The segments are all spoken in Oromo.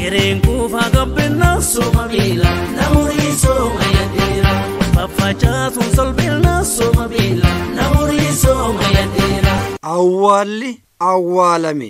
Egereen kuufaa gabbinna sooma beela namoonni sooma yaaddeera. Faffacaasuun solbeelna sooma beela namoonni sooma yaaddeera. Awwaalli awwaalame.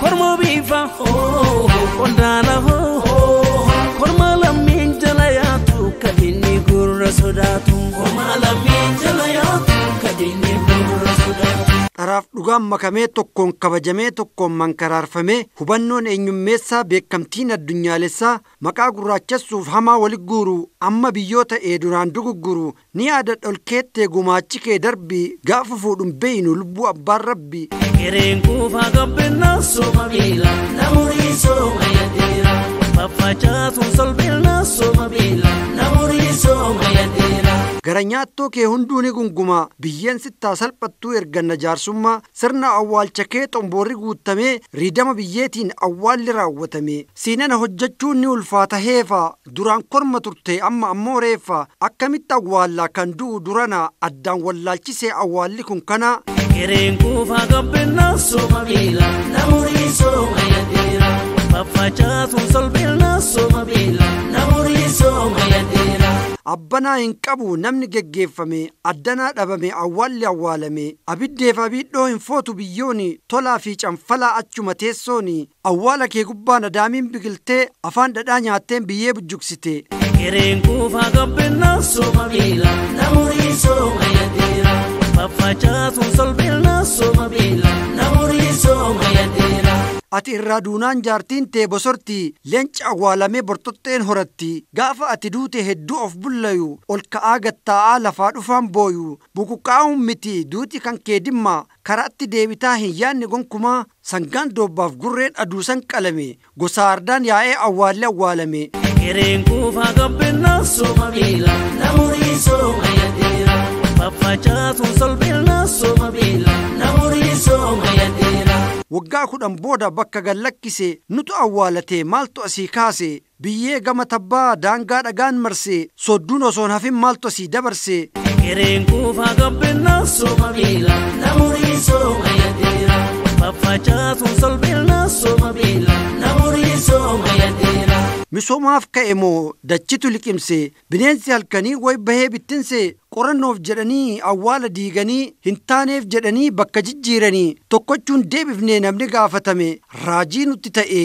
Korma bifa hoo qondaala hoo korma lammiin jala yaatu kadinni gurra sodaatu. Korma lammiin jala yaatu kadinni gurra sodaatu. Dharaaf dhugaan makamee tokkoon kabajamee tokkoon mankaraarfamee hubannoon eenyummeessaa beekamtiin addunyaalessaa maqaa gurraachessuuf hamaa wali guuru amma biyyoota ee duraan dugugguru ni yaada dholkeettee gumaachi kee darbii gaafa fuudhuun beeynu lubbuu abbaan rabbi. Egereen kuufaa gabbinna sooma beela namoonni sooma yaaddeera. Faffacaasuun solbeelna sooma beela namoonni sooma yaaddeera. Gara nyaattoo kee hunduu ni gunguma biyyeen sittaa salphattuu erganna jaarsummaa sirna awwaalcha kee xomboorri guutamee riidama biyyeetiin awwaalli raawwatame siinana hojjechuun ni ulfaata heefa duraan korma turte amma ammoo reeffa akkamitti awwaallaa kan du'u durana addaan wallaalchisee awwaalli kun kana. Egereen kuufaa gabbinna sooma beela namoonni sooma yaaddeera. Faffacaasuun solbeelna sooma beela namoonni sooma yaaddeera. Abbanaa hin qabu namni geggeeffame addanaa dhabame awwaalli awwaalame abiddeef abiidhoo hin footu biyyooni tolaa fi canfalaa achuma teessooni awwaala kee gubbaan adaamiin biqiltee afaan dhadhaa nyaatteen biyyee bujjuksite. Egereen kuufaa gabbinna sooma beela namoonni sooma yaaddeera. Faffacaasuun solbeelna sooma beela namoonni sooma yaaddeera. Ati irraa duunaan jaartiin tee bosorti leenca awwaalamee bortoxxeen horatti gaafa ati duute hedduu of bullayu ol ka'aa gattaa'aa lafaa dhufaan booyu buquqqaa'uun miti duuti kan kee dimma karaatti deebitaa hin yaadne gonkumaa sangaan doobbaaf gurreen aduusan qalame gosa ardaan yaa'ee awwaalli awwaalame. Egereen kuufaa gabbinna sooma beela namoonni sooma yaaddeera. Faffacaasuun solbeelna sooma beela namoonni sooma yaaddeera. Waggaa 10 booda bakka gallakkise nutu awwaalatee maaltu asii kaase biyyee gama tabbaa daangaa dhagaan marse sodduun osoon hafin maaltu asii dabarse. Egereen kuufaa gabbinna sooma beela namoonni sooma yaaddeera. Faffacaasuun solbeelna sooma beela namoonni sooma yaaddeera. Misoomaaf ka'e moo dachitu liqimse bineensi halkanii wayi bahee bittinse qorannoof jedhanii awwaala diiganii hin taaneef jedhanii bakka jijjiiranii tokkochuun deebifnee namni gaafatame raajii nutti ta'e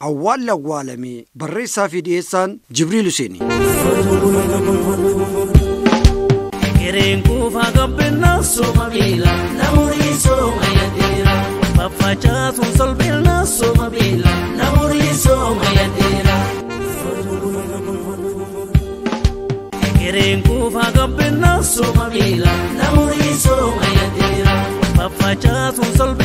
awwaalli awwaalame barreessaa fi dhiyeessaan Jibriil Huseeni. Egereen kuufaa gabbinna sooma beela namoonni sooma yaaddeera. Faffacaasuun solbeelna sooma beela namoonni sooma yaaddeera. Egereen kuufaa gabbinna sooma beela namoonni sooma yaaddeera. Faffacaasuun solbeelna.